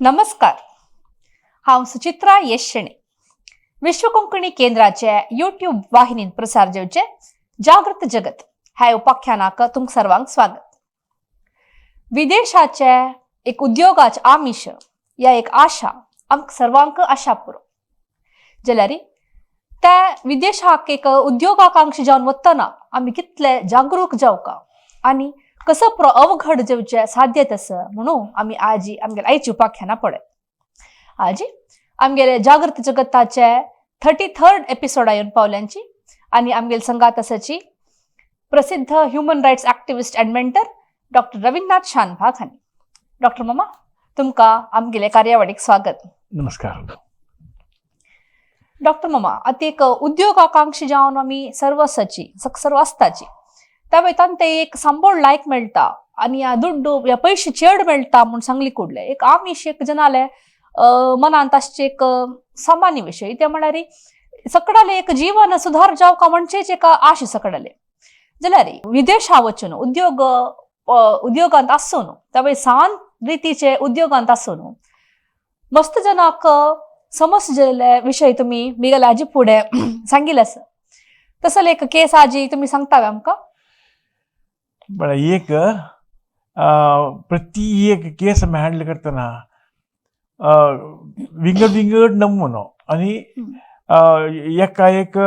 नमस्कार, हांव सुचित्रा येशणे. विश्व कोंकणी केंद्राचे युट्यूब वाहिनीन प्रसार जावचे जागृत जगत ह्या उपाख्यानाक तुमकां सर्वांक स्वागत. विदेशाचे एक उद्योगाचे आमिश या एक आशा आमकां सर्वांक आशा पुरो जाल्यार त्या विदेशाक एक उद्योगाकांक्षी जावन वतना आमी कितले जागरूक जावका आनी कसो पुरो अवघड जेवचे साध्य तसं म्हणून आमी आजी आमगेले आयची उपाख्यानां पळय. आजी आमगेले जागृत जगताचे 33rd एपिसोडा येवन पावल्यांची आनी आमगेले संगात आसाची प्रसिद्ध human rights activist and mentor doctor Ravinath Shanbhag हांणी. डॉक्टर मामा, तुमकां आमगेले कार्यावळीक स्वागत. नमस्कार. डॉक्टर मामा, आतां एक उद्योगाकांक्षी जावन आमी सर्व आसाची, सर्व आसताची, त्या वयतान ते एक सांबोळ लायक मेळटा आनी ह्या दुड्डू ह्या पयशे चड मेळटा म्हूण सांगली कुडले एक आमिश एक जनाले मनांत आसचे एक सामान्य विशय. ते म्हळ्यार सकडाले एक जीवन सुधार जावका म्हणचेच एक आश सकडाले. जाल्यार विदेशा वचून उद्योग उद्योगांत आसून, त्या वयर सान रितीचे उद्योगांत आसून मस्त जनाक समजलेले विशय तुमी मिगेले आजी फुडें सांगिल्ले आसा. तसले एक केस आजी तुमी सांगता आमकां? बरं, एक प्रति एक केस आमी हँडल करतना विंगड विंगड नमुनो आनी एका एक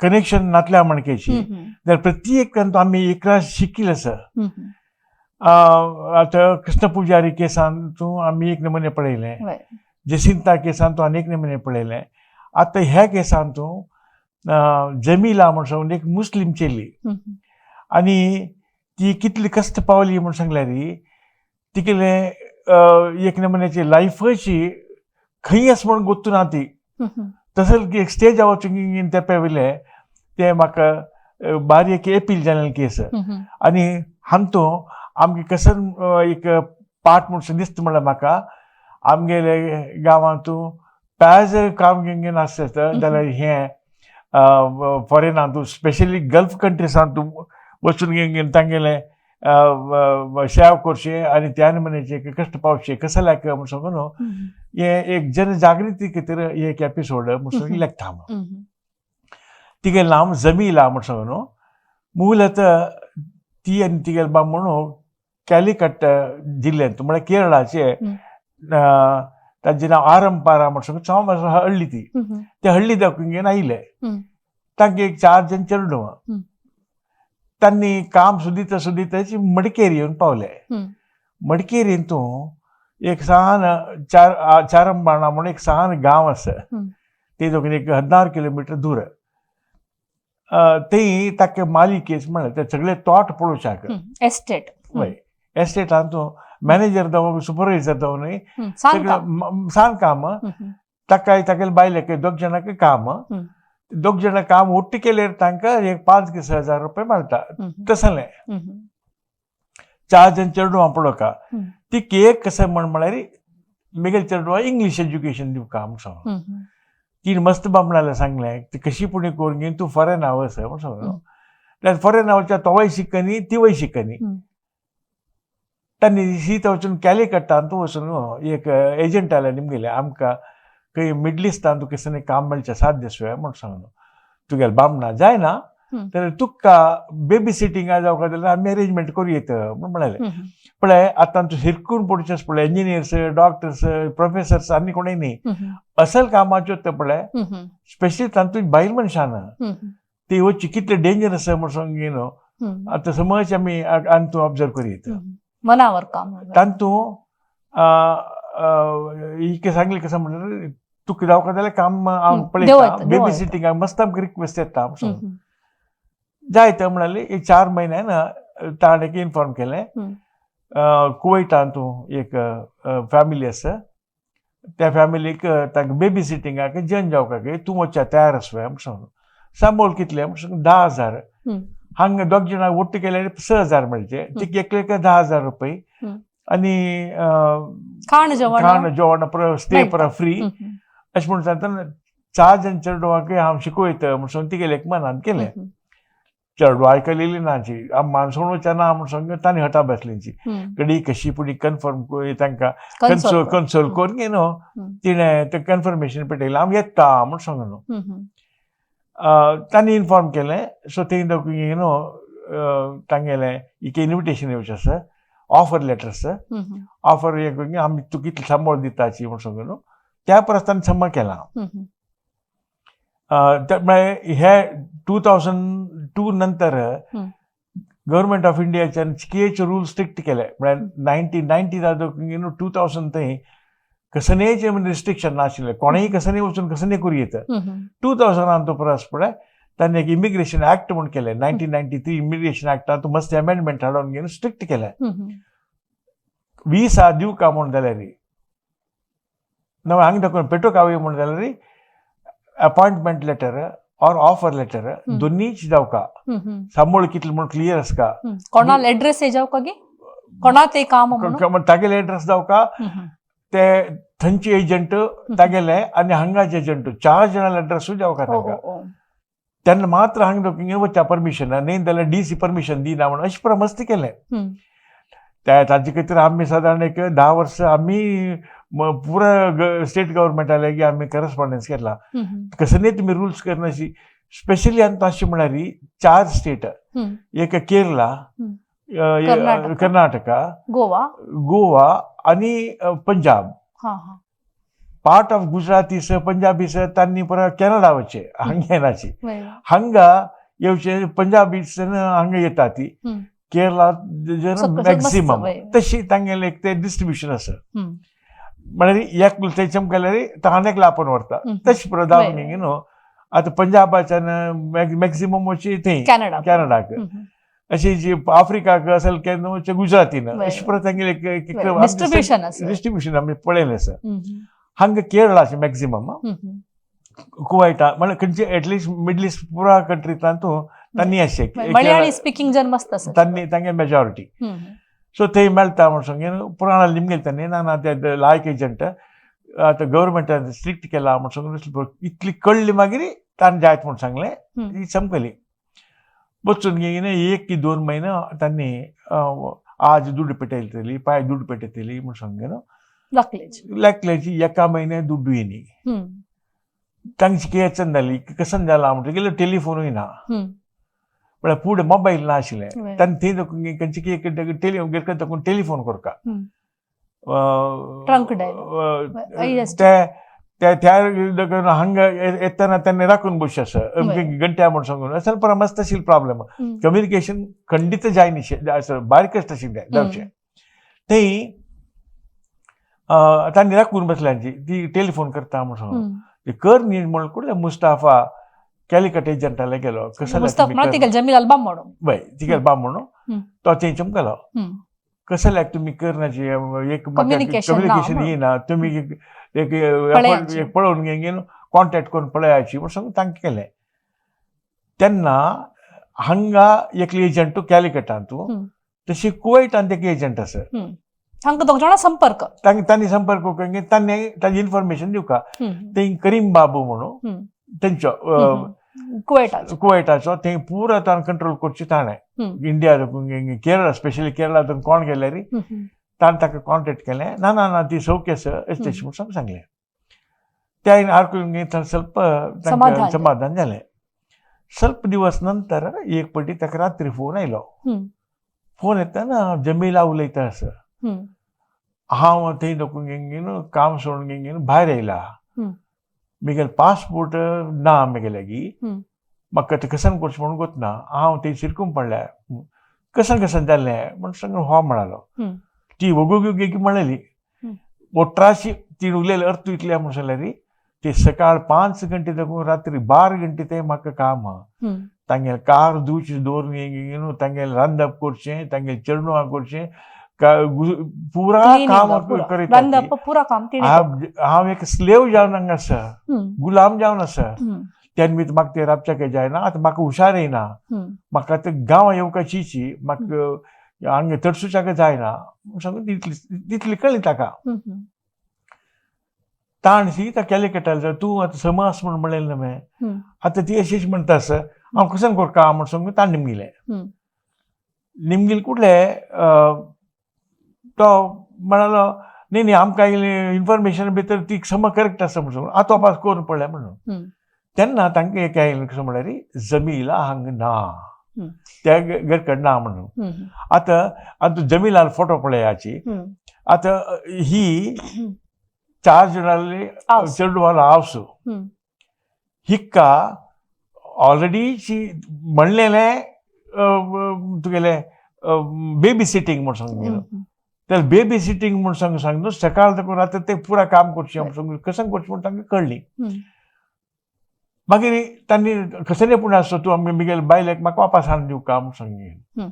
कनेक्शन नातल्या म्हणकेची जाल्यार प्रति एक तांतूं आमी एकरा शिकिल्ले आसा. आतां कृष्ण पुजारी केसान तूं आमी एक नमुने पळयलें. जसिंता केसान तूं आनी एक नमुने पळयलें. आतां ह्या केसान तूं जमिला म्हण सांगून एक मुस्लीम चेली आनी ती कितली कश्ट पावली म्हूण सांगल्यार तिगेले एक नमुन्याची लायफची खंय आसा म्हूण गोत्तू ना ती. तसो एक स्टेजा वचून तेंप्या वयले ते म्हाका बारीक एक एपील जालें केस. आनी हांतू आमगे कसन एक पाठ म्हूण दिसता म्हणल्यार म्हाका आमगेले गांवांतू पॅज काम घेवन आसता जाल्यार हें फॉरेनांतू, स्पेशली गल्फ कंट्रीसांतू वचून घेवन तांगेलें सेवा करचें आनी त्या नमुन्याचे कश्ट पावचे कसल्याक म्हूण सांगू न्हू, हें एक जनजागृती खातीर एक एपिसोड म्हूण सांगून लेखता हांव. तिगेलें नांव जमीला म्हूण सांगू न्हू. मूलत ती आनी तिगेले बाब म्हणून कॅलिकट जिल्ल्यांत, म्हळ्यार केरळाचे, तांचें नांव आरंपारा म्हूण सांगून साम हळ्ळी ती. ते हळ्ळी दाखोवन घेवन आयले. तांकां एक चार जण चेडवां. तांणी काम सुदीत सुदीत मडिकेरी येवन पावले. मडिकेरींतू एक सान चार चारंबाणा म्हणून एक सान गांव आसा. ते दोगीन एक 16 किलोमिटर दूर. ते ताका मालिकेच म्हणलें ते सगळे तोट पळोवच्याक. एस्टेट. वय, एस्टेटान तूं मॅनेजर जावं, सुपरवायझर जावं न्हय, सान. सान काम. ताका तागेले बायलेक दोग जाणांक काम. दोग जाणां काम ఒట్టు केल्यार तांकां एक 5 की 6 हजार रुपये मेळटा तसलें. चार जण चेडवां पळोवका. ती एक कशें म्हण म्हळ्यार मिगेल चेडवां इंग्लीश एज्युकेशन दिवका म्हूण सांगून तिणें मस्त बामणाले सांगलें, ती कशी पुणी करून घेवन तूं फॉरेन वच म्हूण सांगलो. फॉरेन वचच्या तोवय शिकनी, तिवय शिकनी. तांणी शीत वचून कॅलिकट्टान तूं वचून एक एजंट आयले निमगेले, आमकां खंय मिडल इस्टान तुका केसने काम मेळचें साध्य आसुया म्हूण सांगलो. तुगेले बामणा जायना तर तुका बेबी सिटिंगा जावका जाल्यार आमी अरेंजमेंट करूं येत म्हूण म्हळें. पळय, आतां तूं शिरकून पडचें पळय, इंजिनियर्स, डॉक्टर्स, प्रोफेसर्स आनी कोणूय न्ही, असल कामाच्यो ते पळय, स्पेशली तातूंत बायल मनशान ती वचची कितले डेंजरस म्हूण सांग न्हू. आतां समज आमी आनी तूं ऑब्जर्व करीत मनावर काम. तांतू इके सांगले कसं म्हणल्यार तुका जावका जाल्यार काम हांव पळयता, बेबी सिटिंगाक मस्त आमकां रिक्वेस्ट येता म्हूण सांगून जायत म्हणाले. एक 4 म्हयन्यान ताणें एक इन्फॉर्म केलें, कुवैटान तूं एक फॅमिली आसा, त्या फॅमिलीक तांकां बेबी सिटिंगाक जॉइन जावपाक तूं वचच्या तयार आसुया म्हूण सांगून. सांबोल कितले म्हूण सांगून 10,000. हांगा दोग जाणां ಒಟ್ಟು केल्यार 6,000 मेळचे, तिका एकलेक 10,000 रुपये आनी खाण जेवण. खाण जेवण, स्टे पर फ्री अशें म्हूण सांगतना चार जण चेडवांक हांव शिकयता म्हूण सांगून तिगेले एक मनान केलें. चेडवा आयकलेली नाची आम मानसोणूच्या ना म्हण सांग तांणी हटा बसलीची कडी कशी पुडी कन्फर्म तांकां कन्सोल कन्सोल करून न्हू तिणें तें कन्फर्मेशन पेटयलें हांव येता म्हूण सांग न्हू. तांणी इन्फॉर्म केलें सो थंय न्हू तांगेलें एक इन्विटेशन येवचें आसा, ऑफर लेटर आसा, ऑफर हे करून आमी तुका इतलें सांबाळ दिताची म्हूण सांगून न्हू. त्या परस तांणी संबळ केलां. म्हळ्यार हे 2002 नंतर government of इंडियाच्यान Keche rule strict केले. म्हळ्यार 1990 न्हू 2000 थंय कसनेचे रिस्ट्रिक्शन नाशिल्लें, कोणेय कसनेय वचून कसनेय करूं येता. 2000 तो परस पळय तांणी एक इमिग्रेशन ऍक्ट म्हूण केलें, 1993 इमिग्रेशन ऍक्टांत मस्त अमेंडमेंट हाडून घेवन स्ट्रिक्ट केलें. विसा दिवका म्हूण जाल्यार नवे हांगा दाखोवन पेटोवंक आवय म्हूण जाल्यार appointment letter or offer letter दोन्हीच जावका, सांबळ कितले म्हूण क्लियर आसका. कोणाल एड्रेस जावं का गी कोणा ते काम म्हणून? तागेले एड्रेस जावका, ते थंयचे एजंट तागेले आनी हांगाचे एजंट चार जाणां एड्रेसूय जावका तांकां. तेन्ना मात्र हांगा दोकिंग वचच्या परमिशन न्ही जाल्यार डी सी परमिशन दिना म्हणून अशें पुरो मस्त केलें. त्या ताजे खातीर आमी सादारण एक 10 वर्सां आमी पुरा स्टेट गव्हर्मेंटा लागीं आमी करस्पॉन्डन्स केला. कसं न्ही तुमी रुल्स करनाशी स्पेशली आनी अशें म्हळ्यार चार स्टेट, एक केरला, कर्नाटका. कर्नाटका, गोवा, गोवा आनी पंजाब. हा हा पार्ट ऑफ गुजरातीस पंजाबीस तांणी परत कॅनडा वचचे, हांगा येनाची. हांगा येवचे पंजाबीस हांगा येता ती केरला मॅक्सिमम. तशी तांगेले एक ते डिस्ट्रिब्युशन आसा. म्हळ्यार एक थंय चमकल्यार तो एकला आपोवन व्हरता. तशी परत न्हू आतां पंजाबाच्यान मॅक्सिमम वचचे थंय कॅनडा, कॅनडाक. अशी जी आफ्रिकाक असेल केन्ना वचचे गुजरातीन. अशें परत तांगेले डिस्ट्रिब्युशन आसा. डिस्ट्रिब्युशन आमी पळयलें आसा. हांगा केरळाचे मॅक्सिमम, कुवैटा म्हळ्यार खंयचे एटलिस्ट मिडल इस्ट पुरा कंट्रींतल्यान तूं तांणी अशें मलयाळी स्पिकींग जन मस्त आसा. तांणी तांगे मेजॉरिटी. सो थंय मेळटा म्हूण सांगून पुराणा लिमगेल तांणी ना ना ते लायक एजंट आतां गव्हर्मेंटान स्ट्रिक्ट केला म्हूण सांगून इतली कळ्ळी. मागीर ताणें जायत म्हूण सांगलें. ती चमकली वचून घेवन एक की 2 म्हयने तांणी आज दुड्ड पेटयतली पांय दुड्ड पेटयतली म्हूण सांगून लागलेच लागल्याची एका म्हयन्या दुड्डू येयनी. तांची कितें जाली कसन जाला म्हणटकीर टेलिफोनूय ना. म्हळ्यार फुडें मोबायल ना आशिल्लें. तांणी थंय खंयचे कितें टेलिफोन करका ट्रंक डायल. ते त्या हांगा येतना त्यांनी राखून बसचें आसा घंट्या म्हूण सांगून अशें परत मस्त आशिल्लो प्रॉब्लम. कम्युनिकेशन खंडीत जाय न्ही, बारीकच आशिल्लें जावचें. थंय तांणी राखून बसल्यांची ती टेलिफोन करता म्हूण सांगून ती कर न्ही म्हण कुठले मुस्ताफा कॅलिकट एजंटाले गेलो. कसं जमील अल्बाम म्हणून वय तिगेल बाम म्हणून तो थंय चमकलो. कसं लायक तुमी करनाची एक कम्युनिकेशन येयना, तुमी एक पळोवन घेवन कॉन्टेक्ट करून पळयाची म्हूण सांगून तांकां केलें. तेन्ना हांगा एकली एजंट कॅलिकटांत तशी कुवैटांत एक एजंट आसा. तांकां दोग जाणां संपर्क तांणी संपर्क करून तांणी तांची इन्फॉर्मेशन दिवका. थंय करीम बाबू म्हणून तेंचो कुवैटाचो थंय पुरा ताणें कंट्रोल करची ताणें इंडिया केरळा स्पेशली केरळा कोण गेल्यार ताणें ताका कॉन्टेक्ट केलें. ना ना ना ती सौख्य आसा अशें तशें म्हूण सांगलें. त्या आरकून ಸ್ವಲ್ಪ समाधान जालें. ಸ್ವಲ್ಪ दिवस नंतर एक पटी ताका रात्री फोन आयलो. फोन येतना जमीला उलयता आसा, हांव थंय दोकून घेवन काम सोडून घेवन भायर आयला, म्हगेलो पासपोर्ट ना म्हगे लागीं, म्हाका तें कसन करचें म्हणून गोतना, हांव थंय शिरकून पडल्या कसन कसन जालें म्हण सांगून हो म्हणालो. ती वगोगी म्हणली ओट्राशी ती उलयली अर्थ इतल्या म्हण सांगल्यार ते सकाळ 5 घंटे देखून रात्री 12 घंटे ते म्हाका काम आहा. तांगेले कार धुवचें दवरून घेवन तांगेलें रांदप करचें, तांगेलें चेडवां करचें, पुरा काम करीत. हांव एक स्लेव जावन हांगा आसा, गुलाम जावन आसा. त्या निमित्त म्हाका ते राबच्याक जायना. आतां म्हाका हुशार येयना, म्हाका आतां गांवां येवपाची, म्हाका हांगा तडसूच्याक जायना सांगून तितली तितली कळ्ळी ताका. ताण सीता कॅलिकटाल तूं आतां समास म्हूण म्हणलें न्हय, आतां ती अशीच म्हणटा आसा हांव कसन करता म्हण सांगून ताण निमगिलें. निमगील कुडले तो म्हणालो न्ही न्ही आमकां इन्फॉर्मेशन भितर ती सम करेक्ट आसा म्हण सांगून आतां तपास करून पडलें म्हणून. तेन्ना तांकां एक आयलें कसो म्हणल्यार जमिला हांगा ना, त्या घरकड ना म्हणून. आतां आतां जमिलान फोटो पळयाची. आतां ही 4 जाणांली चेडवालो हावस हिक्का ऑलरेडी शी म्हणलेलें तुगेलें बेबी सिटींग म्हूण सांग. तर बेबी सिटींग म्हूण सांग सांग सकाळ तेकून रात ते पुरा काम करचें म्हूण सांग कशें करचें म्हूण तांकां कळ्ळी. मागीर तांणी कसले पूण आसतो तूं आमगे मिगेल बायलेक म्हाका वापस हाडून दिवका म्हूण सांग.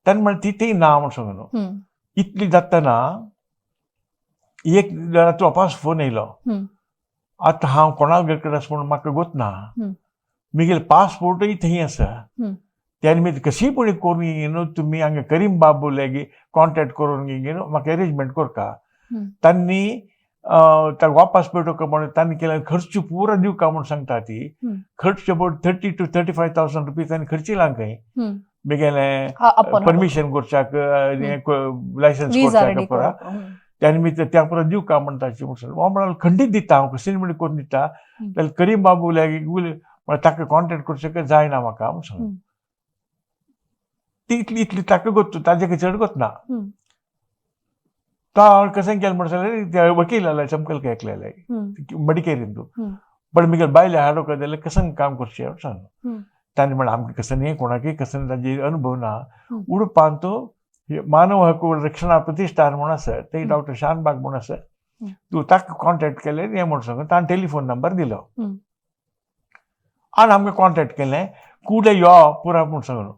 ताणें म्हणलें ती ती ना म्हूण सांगू. इतली जातना एक रातचो वापस फोन येयलो, आतां हांव कोणाक घर आसा म्हूण म्हाका गोत ना, मिगेल पासपोर्टूय थंय आसा, त्या निमित्त कशी पण करून न्हू तुमी हांगा करीम बाबू लागी कॉन्टेक्ट करून न्हू म्हाका अरेंजमेंट करका. तांणी ताका वापस पेटोवका म्हणून तांणी केलें खर्च पुरा दिवका म्हूण सांगता ती. खर्च अबाउट 30 to 35,000 rupees तांणी खर्चिला खंय मिगेलें परमिशन करच्याक, लायसन्स करच्याक पुरा. त्या निमित्त त्या पुरा दिवका म्हणटाची म्हूण हांव म्हणाल खंडीत दिता हांव कशी म्हण करून दिता. जाल्यार करीम बाबू लागी ताका कॉन्टेक्ट करचें जायना म्हाका म्हूण सांग. ती इतली इतली ताका गोत ताजे चड गोत ना. तो कशें केलें म्हण सांगलें वकील चमकल एकलेले मडिकेरीन तूं पण मिगेल बायले हाडोवका जाल्यार कशें काम करचें म्हूण सांग. ताणें म्हणलें आमकां कशें न्ही कोणाकय कशें ताजेर अनुभव ना. उडपांत मानव हक्क रक्षणा प्रतिष्ठान म्हूण आसा ते डॉक्टर शानबाग म्हूण आसा तूं ताका कॉन्टेक्ट केलें हें म्हूण सांगून ताणें टेलिफोन नंबर दिलो आनी आमकां कॉन्टेक्ट केलें कुडले यो पुरा म्हूण सांगून.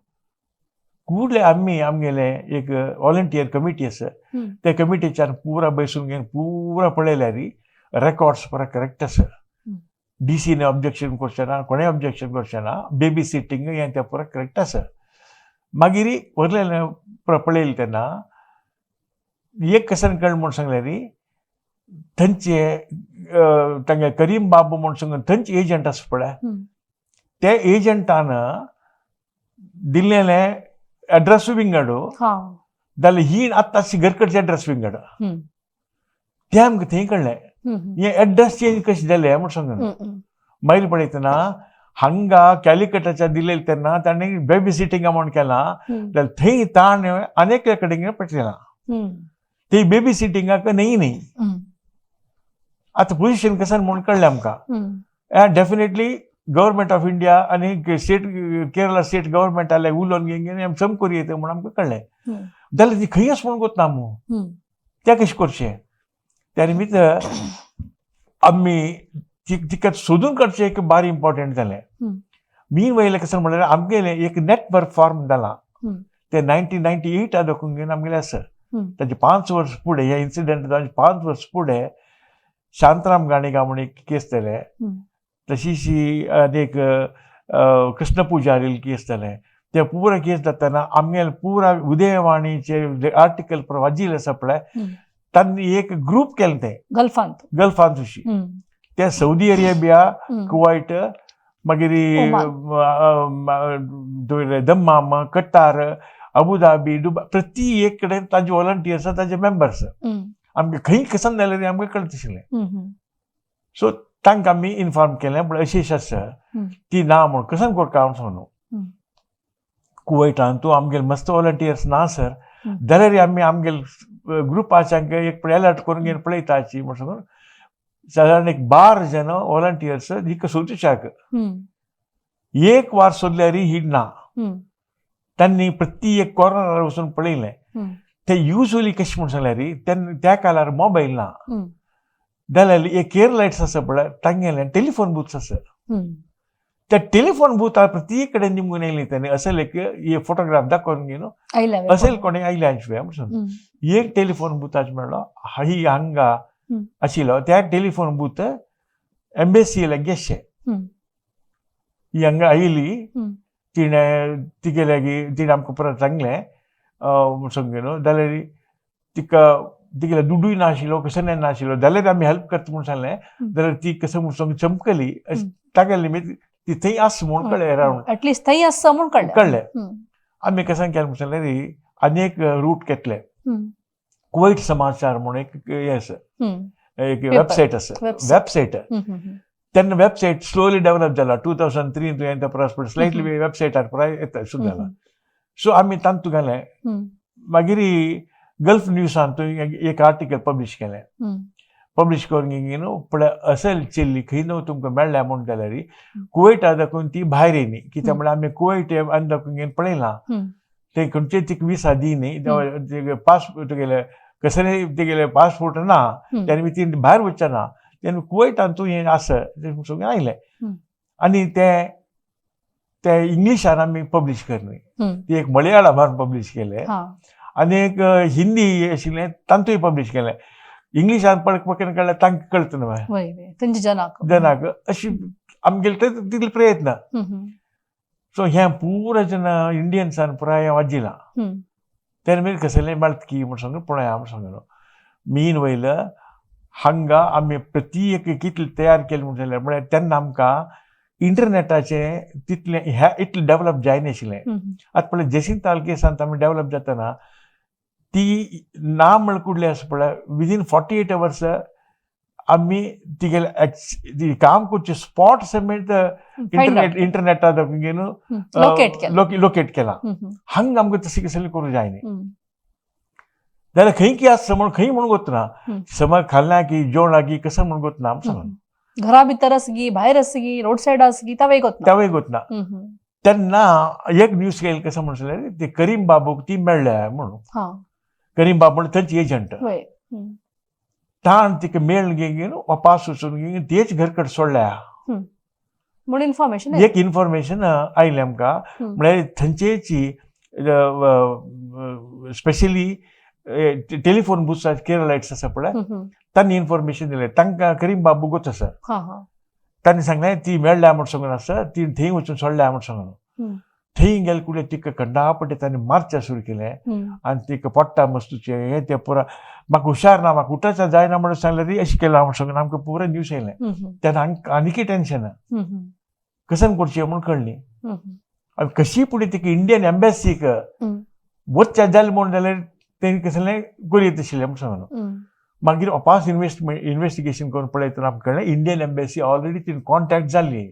कुडले आमी आमगेले एक व्हॉलंटियर कमिटी आसा त्या कमिटीच्यान पुरा बसून घेवन पुरा पळयल्यार रेकॉर्ड्स पुरा करेक्ट आसा. डीसीने ऑब्जेक्शन करचें ना, कोणें ऑब्जेक्शन करचें ना, बेबी सिटींग हें तें पुरा करेक्ट आसा. मागीर व्हरलेलें पुरा पळयलें तेन्ना एक कशें कळ्ळें म्हूण सांगल्यार थंयचे तांगे करीम बाबू म्हूण सांगून थंयचे एजंट आसा पळय त्या एजंटान दिल्लेलें एड्रेस विंगड जाल्यार ही आतां घरकडचे एड्रेस विंगड तें आमकां थंय कळ्ळें. हें एड्रेस चेंज कशें जालें म्हूण सांगून. मागीर पळयतना हांगा कॅलिकटाच्या दिलेलें तेन्ना ताणें बेबी सिटींग म्हूण केलां जाल्यार थंय ताणें अनेक कडेन पटयलां ती बेबी सिटिंगाक न्ही न्ही. आतां पोजिशन कशें म्हूण कळ्ळें आमकां. डेफिनेटली गव्हर्मेंट ऑफ इंडिया आनी स्टेट केरला स्टेट गव्हर्मेंट आले उलोवन घेवन आमी सम करूं येता म्हूण आमकां कळ्ळें. जाल्यार ती खंय आसा म्हूण गोत ना मू तें कशें करचें. त्या निमित्त आमी तिका सोदून काडचें एक बारी इम्पॉर्टंट जालें. मी वयलें कशें म्हणल्यार आमगेलें एक नेटवर्क फॉर्म जालां तें 1998 दाखोवन घेवन आमगेलें आसा. ताजे 5 वर्स फुडें ह्या इन्सिडंट जावन 5 वर्स फुडें शांतराम गाणेगा म्हूण एक केस जालें, तशीशी आनी एक कृष्ण पुजारी केस जालें. ते पुरा केस जातना आमगेले पुरा उदयवाणीचे आर्टिकल वाजिल्लें आसा पळय तांणी एक ग्रूप केलें तें गल्फांत अशी ते सौदी अरेबिया, कुवैट, मागीर दम्माम, कटार, अबुधाबी, दुबाय प्रति एक कडेन ताजे व्हॉलंटियर्स ताजे मेंबर्स आमकां खंय कसन जाल्यार आमकां कळत आशिल्लें. सो तांकां आमी इन्फॉर्म केलें पूण अशें आसा ती ना म्हूण कसन करता हांव सांगू. कुवैटान तूं आमगेले मस्त व्हॉलंटियर्स ना सर जाल्यार आमी आमगेले ग्रुपाच्यांक एक अलर्ट करून घेवन पळयताची म्हूण सांगून सादारण एक 12 जण व्हॉलंटियर्स हिका सोदूच्याक एक वार सोदल्यार ही ना. तांणी प्रति एक कॉर्नरार वचून पळयलें. ते युजली कशें म्हूण सांगल्यार तेन्ना त्या काळार मोबायल ना जाल्यार एक केरलायट्स आसा पळय तांगेलें टेलिफोन बूथ्स आसा त्या टेलिफोन बूथार प्रत्येक कडेन निमगून येयली तांणी असेल एक फोटोग्राफ दाखोवन घेवन असेल कोणें आयलें आशिल्लें म्हूण सांग. एक टेलिफोन बूथाच मेळ्ळो ही हांगा आशिल्लो त्या टेलिफोन बूथ एम्बेसी लागीं आशें ही हांगा आयली तिणें तिगे लागीं तिणें आमकां परत सांगलें म्हूण सांग न्हू जाल्यार तिका तिगेले दुडूय नाशिल्लो, कसं नाशिल्लो, जाल्यार आमी हेल्प करता म्हूण सांगलें. जाल्यार ती कसं म्हूण सांग चमकली. तागेले निमित्त ती थंय आस म्हूण कळ्ळें अरावंड. ऍटलिस्ट थंय आसा म्हूण कळ्ळें. कळ्ळें. आमी कसं केलें म्हूण सांगलें, आनी एक रूट घेतले. कुवैट समाचार म्हणून एक हें आसा, एक वेबसायट आसा. वेबसायट. तेन्ना वेबसायट स्लोली डेव्हलप जाला. 2003 तुवें त्या परस स्लायटली वेबसायटार पुराय येता सुरू जाला. सो आमी तांतू घालें. मागीर गल्फ न्यूजान तुवें एक आर्टिकल पब्लिश केलें. पब्लिश करून न्हू पळय असल चेल्ली खंय न्हू तुमकां मेळ्ळ्या म्हूण जाल्यार कुवैटा दाखोवन ती भायर येयली. कित्याक म्हळ्यार आमी कुवैट आनी दाखोवन पळयलां, ते खंयचे तिका विसा दी न्ही, पास तुगेले कसले तिगेले पासपोर्ट ना, तेन्ना ती भायर वचचें ना. तेन्ना कुवैटान तूं हें आसा तें सगळें आयलें. आनी ते ते इंग्लिशान आमी पब्लिश करली. ती एक मलयाळमान पब्लिश केलें आनी एक हिंदी आशिल्लें तांतूय पब्लिश केलें. इंग्लिशान पळय कळ्ळें तांकां कळटा न्हय जनाक जनाक. अशी आमगेले ते तितले प्रयत्न. सो हें पुरा जेन्ना इंडियन्सान पुराय वाजिलां तेन्ना मागीर कसलें मेळटा की म्हूण सांगून पळया म्हूण सांगलो. मीन वयलं हांगा आमी प्रति एक कितलें तयार केलें म्हूण सांगलें. म्हळ्यार तेन्ना आमकां इंटरनॅटाचें तितलें ह्या इतलें डेवलप जायनाशिल्लें. आतां पळय जेसिंताल केसांत आमी डेवलप जातना ती ना म्हळ कुडली आसा पळय, विदीन 48 अवर्स आमी तिगेले काम करचे स्पॉट समेत इंटरनेटार लोकेट केला. हांगा आमकां तशें कसलें करूंक जायना. जाल्यार खंय की आसा म्हूण खंय म्हूण गोतना, समज खाल्ल्या की जेवणा की कसं म्हूण गोतना आमकां सांग. घरा भितर आसगी, भायर आसगी, रोड सायड आसगी, तवय गोतना. तवय गोतना. तेन्ना एक न्यूज केली कसं म्हूण सांगलें, ते करीम बाबूक ती मेळ्ळ्या म्हणून. करीम बाबू म्हण थंयची एजंट. ताण तिका मेळ्ळें घेवन वापास वचून घेवन तेच घर कडेन सोडल्या म्हूण इन्फॉर्मेशन, एक इन्फॉर्मेशन आयलें आमकां. म्हळ्यार थंयचेची स्पेशली टेलिफोन बूथ केरलायट्स आसा पळय, तांणी इन्फॉर्मेशन दिलें तांकां. करीम बाबू गोत आसा, तांणी सांगलें ती मेळ्ळ्या म्हूण सांगून आसा, ती थंय वचून सोडल्या म्हूण सांगून. थंय गेले कुडे तिका कंडापटे तांणी मारचें सुरू केलें आनी तिका पोट्टा मस्तूचें हें तें पुरा म्हाका हुशार ना, म्हाका उठायचें जायना म्हणून सांगलें ती अशें केलां म्हूण सांगून आमकां पुरा न्यूज येयलें. तेन्ना आनीकय टेन्शन कसन करचें म्हूण कळ्ळी. आनी कशी फुडें तिका इंडियन एम्बॅसीक वचचें जालें म्हूण जाल्यार तेणी कसलें करीत आशिल्लें म्हूण सांगून. मागीर अपास इन्वेस्टिगेशन करून पळयतना आमकां कळ्ळें इंडियन एम्बॅसी ऑलरेडी तिणें कॉन्टॅक्ट जाल्ली.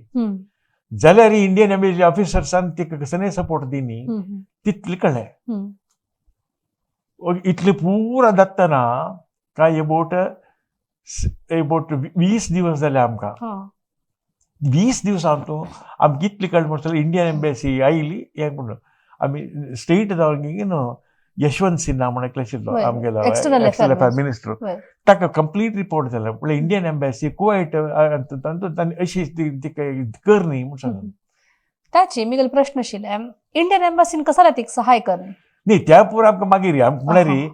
जाल्यार इंडियन एम्बॅसी ऑफिसर्सान तिका कसलें सपोर्ट दिनी तितलें कळ्ळें. इतलें पुरा जातना काय एबावट एबावट 20 दिवस जाले आमकां. 20 दिवसांत आमकां इतलें कळ्ळें म्हणसर इंडियन एम्बॅसी आयली हें म्हणून आमी स्टेट जावन न्हू यशवंत सिन्हा म्हण एकलो आशिल्लो आमगेलो एक्सटर्नल अफेयर मिनिस्टर, ताका कंप्लीट रिपोर्ट जालो. म्हळ्यार इंडियन एम्बॅसी कुवैट तांणी अशी तिका कर न्ही म्हूण सांगून. ताची मिगेल प्रश्न आशिल्ले, इंडियन एम्बॅसीन कसो तिका सहाय कर न्ही त्या पुरा आमकां मागीर आमकां म्हळ्यार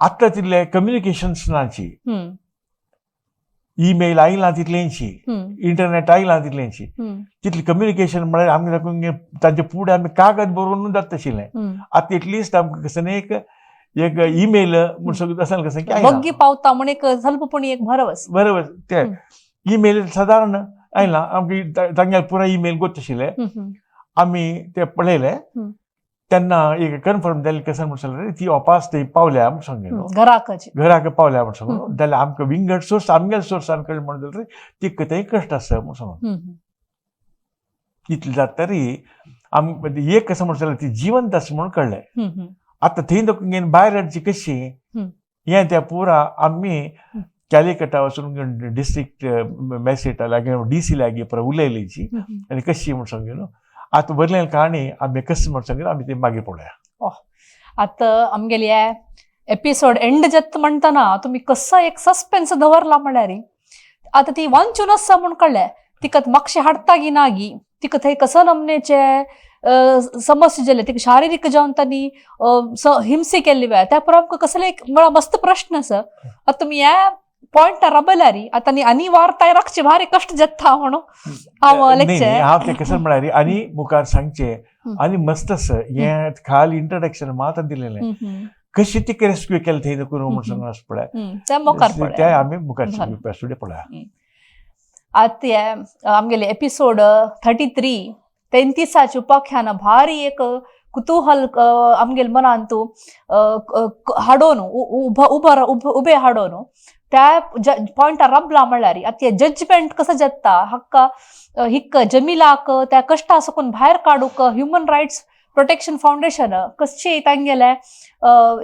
आतां तितले कम्युनिकेशन्स नाची, ईमेल आयलां तितलेंची, इंटरनेट आयलां तितलेंची, तितलें कम्युनिकेशन म्हळ्यार आमकां दाखोवन तांचे फुडें आमी कागद बरोवन जाता आशिल्लें. आतां एटलिस्ट आमकां कसं एक एक ईमेल म्हूण सगळें आसा कसं की वग्गी पावता म्हूण एक स्वल्प पूण एक भरवस. बरोबर, ते ईमेल सादारण आयलां आमकां तांगेले पुराय ईमेल गोत आशिल्ले. आमी ते पळयले तेन्ना एक कन्फर्म जालें कसं म्हूण सांगलें ती वापास थंय पावल्या म्हूण सांगलें, घराक घराक पावल्या म्हूण सांगून. जाल्यार आमकां विंगड सोर्स आमगेले सोर्सान कळ्ळें म्हणून जाल्यार तिका थंय कश्ट आसा म्हूण सांगून. इतलें जाता तरी आमकां एक कसं म्हूण सांगलें ती जिवंत आसा म्हणून कळ्ळें. आतां थंय दोन भायर हाडची कशी हें त्या पुरा आमी कॅलिकटा वचून डिस्ट्रिक्ट मॅजिस्ट्रेटा लागीं डी सी लागीं पुरा उलयलीची आनी कशी म्हूण सांगू न्हू. आतां बरलें काणी आमी कशें म्हूण सांगून आमी ती मागीर पळोवया. आतां आमगेली एपिसोड एंड जाता म्हणटना तुमी कसो एक सस्पेन्स दवरला म्हळ्यार आतां ती वांचून आसा म्हूण कळ्ळें. तिका मातशें हाडटा गी ना गी, तिका थंय कसो नमनेचे समस्या जाले, तिका शारिरीक जावन तांणी हिंसे केल्ली वेळ त्या परो आमकां कसले एक म्हळ्यार मस्त प्रश्न आसा. आतां तुमी ह्या पॉयंटार राबयल्यार आतां आनी वार्ताय राखचे भारी कश्ट जाता म्हणून हांव लेखचें. हांव तें कसं म्हळ्यार आनी मुखार सांगचें आनी मस्त आसा हें खाल इंट्रोडक्शन मात्र दिलेलें. कशी तिका रेस्क्यू केले थंय करून म्हण सांगून आसा पळय, ते मुखार ते पळय आमी मुखार बरें. एपिसोड पळया. आतां हे आमगेले एपिसोड 33 33 उपाख्यान भारी एक कुतूहल आमगेले मनांतू हाडोन उबे हाडोन त्या पॉयंटार रबला म्हणल्यार आतां जजमेंट कसं जाता, हक्का हिक्क जमिलाक त्या कश्टा सकून भायर काडूंक ह्युमन रायट्स प्रोटेक्शन फावंडेशन कशें तांगेलें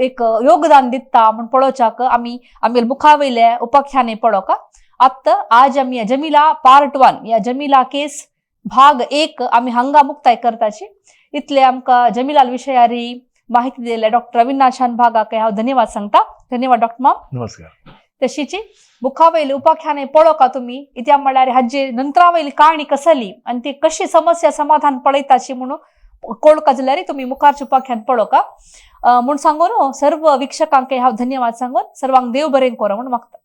एक योगदान दिता म्हूण पळोवच्याक आमी आमगेले मुखावयले उपाख्याने पळोवका. आत्ता आज आमी जमिला पार्ट 1 या जमिला केस भाग 1 आमी हांगा मुक्ताय करताची. इतले आमकां जमिलाल विशयारी माहिती दिले डॉक्टर अविनाश शानभागाक हांव धन्यवाद सांगता. धन्यवाद डॉक्टर माम. नमस्कार. तशीची मुखावयली उपाख्याने पळोवका तुमी, इत्या म्हणल्यार हाजे नंतरावयली काणी कसली आनी ती कशी समस्या समाधान पळयताची म्हणून कोळका जाल्यार तुमी मुखारचे उपाख्यान पळोवका म्हूण सांगून सर्व वीक्षकांक हांव धन्यवाद सांगून सर्वांक देव बरें करो म्हूण मागता.